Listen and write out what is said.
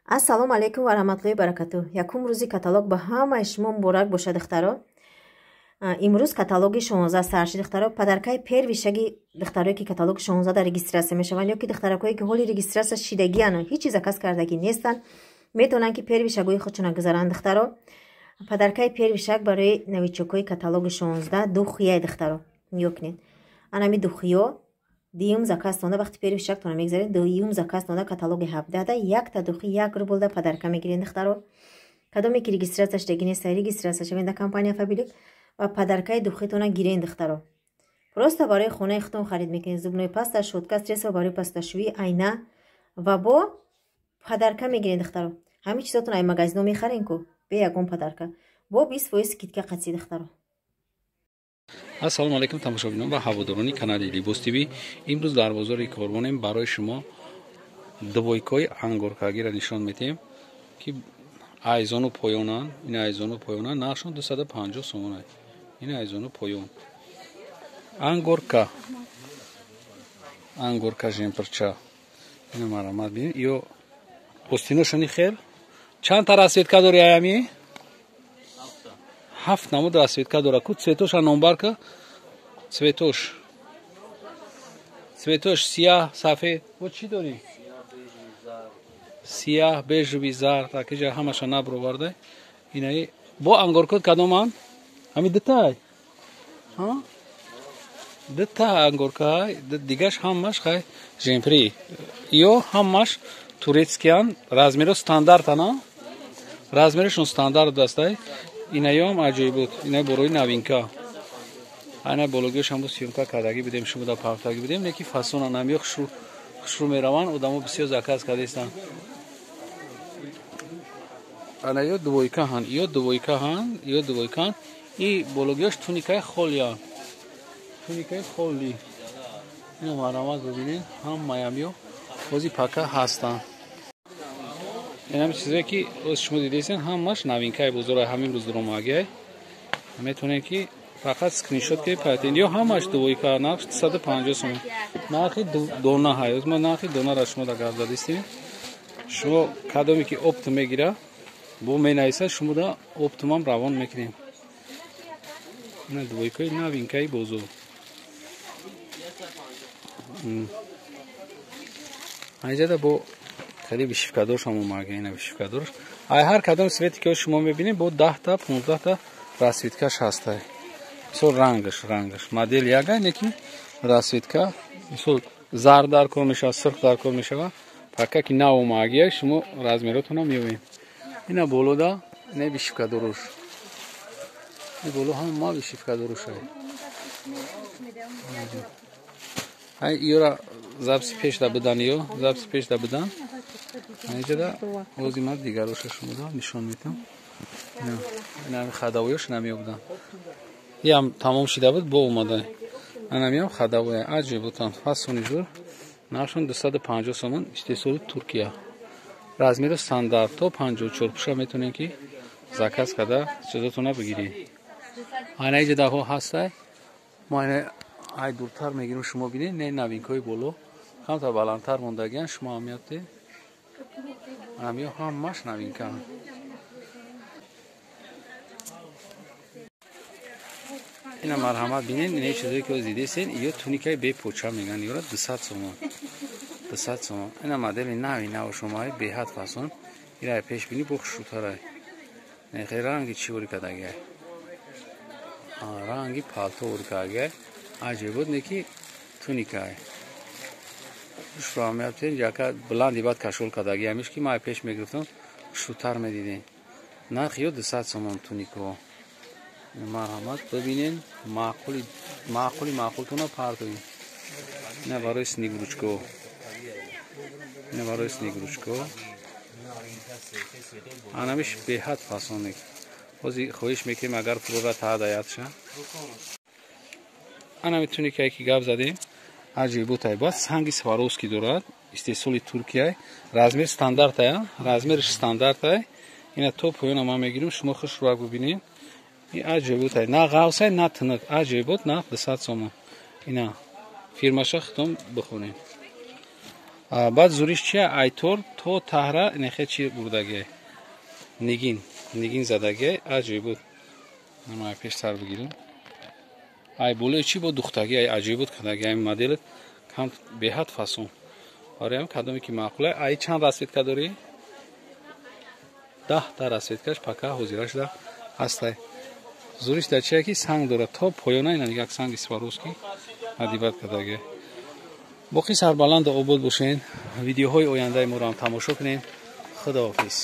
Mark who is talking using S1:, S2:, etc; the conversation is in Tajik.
S1: Ассалому алайкум ва раҳматуллоҳи баракатуҳ. Якум рӯзи каталог ба ҳамаи шумо муборак бошад, духтаро. Имрӯз каталоги 16 сар шуд, духтаро. Подаркаи первый шаги духтарое ки каталоги 16 дар регистрация мешаванд ё ки духтаракое ки ҳоли регистрация шидагиану ҳеҷ чиз заказ кардагӣ нестанд, метавонанд ки первый шагои худшона гузаранд, духтаро. Подаркаи первый шаг барои новичокҳои каталоги 16 духияй, духтаро. Нигоҳ кунед. Анами духиё дуюм заказ тонда вақти первый шагтона мегзаред, дуюм заказ тонда каталоги 17 якта духи 1 рублда подарка мегиред, духтаро. Кадоме ки регистрация шудагӣ неста, регистрация шавед дар компания Фаберлик ва подаркаи духитона гирен, духтаро. Просто барои хонаи худтон харид мекунед: зубной паста, щётка, средства барои пасташӯӣ, айна ва бо подарка мегиред, духтаро. Ҳамин чизотон ай магазино мехарен ку бе ягон подарка. Бо 20% скидка қатъи, духтаро.
S2: Ассалому алайкум, тамошобинон ва ҳаводорони канали Либос ТВ. Имрӯз дар бозори Корвонем, барои шумо двойкаҳои ангоркагиро нишон медиҳем, ки айзону поёнанд. Ин айзону поёнанд, нархшон 250 сомон. Ин айзону поён ангорка, ангорка жемпирча. Ина марамат бинед, ё остиношони хел. Чанд та расцветка дори аями? Ҳафт намуд расцветка дора ку. Цветоша номбар ка. Цветош сияҳ, сафед, бо чӣ дорӣ? Сияҳ, бежевый, зард. Акиҷа ҳамаша наброварда. Инаи бо ангоркот кадоманд? Ҳами дутай, дута ангорка, дигаш ҳамаш хай жемпри. Ё ҳамаш турецкиян, размеро стандартана, размерашон стандарт дастай. Инаём аҷоиб буд, ина борои новинка. Ана бологиашам бо съёмка кардагӣ будем, шумо да партагӣ будем, леки фасона намё хушрӯ мераванд, одамо бисёр заказ кардастанд. Ана ё двойка ҳан, ё двойка ҳан, ё двойка ҳан. И бологиаш туникаи холия, туникаи холӣ. Ина марамат бибинед, ҳамаям ё бози пака ҳастанд. Инам чизое ки оз шумо дидесен, ҳамаш новинкаи бозора, ҳамин рӯз дуромагиай. Метавонед ки фақат скриншот ки патен. Ё ҳамаш двойка, нарх 250 сомон, нархи дона ҳай. Оз ма нархи донара шумо да гап задистем. Шумо кадоме ки опт мегира, бо менависа, шумо да оптумам равон мекунем. Ина двойкаи новинкаи бозор. Айҷада бо хеле вышивкадорш ҳам омага. Ина вышивкадорш. Ай ҳар кадом цвети ки шумо мебинед, бо 10та, 15та расцветкаш ҳастай. Мисол, рангаш модел яга, лекин расцветка, мисол, зард дар кор мешавад, сирх дар кор мешавад. Пака ки нав омагия, шумо размеротона меёбед. Ина болода ина вышивкадорош, ин боло ҳама вышивкадорош. Ай ёра записи пешда будан, ё записи пешда будан. Инҷода ози ман дигароша шумода нишон медиҳам. Инами хадавоёш намеёбдан. Иам тамом шида буд, бо омада. Анамиам хадавоя аҷиб бутан, фасони зур. Нархшон 250 сомон, истеҳсоли Туркия. Размери стандарт то 54 пуша метавонед ки заказ карда чизотона бигиред. Айна иҷа даҳо ҳастай. Мо айна ай дуртар мегирем, шумо бинед, не новинкаҳои боло камтар баландтар мондагиан, шумо аҳамият диҳед. Ҳамиё ҳамаш новинка. Ина марҳамат бинед, ина чизое ки дидесен, ё туникаи бепоча меган, ёра 200 сомон, 200 сомон. Ина модели нави нав шумои беҳад фасон. Ира пеш бини, бо хушрӯтарай. Не ранги чӣ вори кардагиай, ранги палто вори кардагиай. Аҷиб буд, не ки туникай. Шуамиятен яка баланди бад кашол кардагӣ ҳамиш ки ман пеш мегирифтам, хушрӯтар медидем. Нархи ё 200 сомон тунико. Марҳамат бибинен, маъқули маъқули маъқултона партоед. Ина барои снегурочко, ина барои снегурочко. Анамиш беҳад фасонек. Ҳози хоҳиш мекунем, агар фурора таъдаятша. Анами туникае ки гап задем, аҷибутай. Бояд санги Сваровский дорад, истеҳсоли Туркияй, размер стандартая, размериш стандартай. Ина то поёна ман мегирим, шумо хушрӯак бибинед. И аҷибутай, на ғавсай, на тинак, аҷибут. Нарх 200 сомон. Ина фирмаша худтон бихонед. Баъд зуриш чия? Айтор то таҳра нехе чи бурдаге, нигин, нигин задаге, аҷоиб буд. Ма пеш сар бигирем. Ай болои чи бо духтаги, ай аҷоиб буд кадаги. Ай модел кам беҳад фасон. Бароям кадоме ки маъқула. Ай чанд расцветка дорӣ? 10 та расцветкаш пока ҳозира шуда ҳастай. Зуриш дар чия, ки санг дорад то поёна, ина як санги Сваровски адибат кадаге. Боқӣ сарбаланду обод бошен, видеоҳои ояндаи моро ҳам тамошо кунед. Худоҳофиз.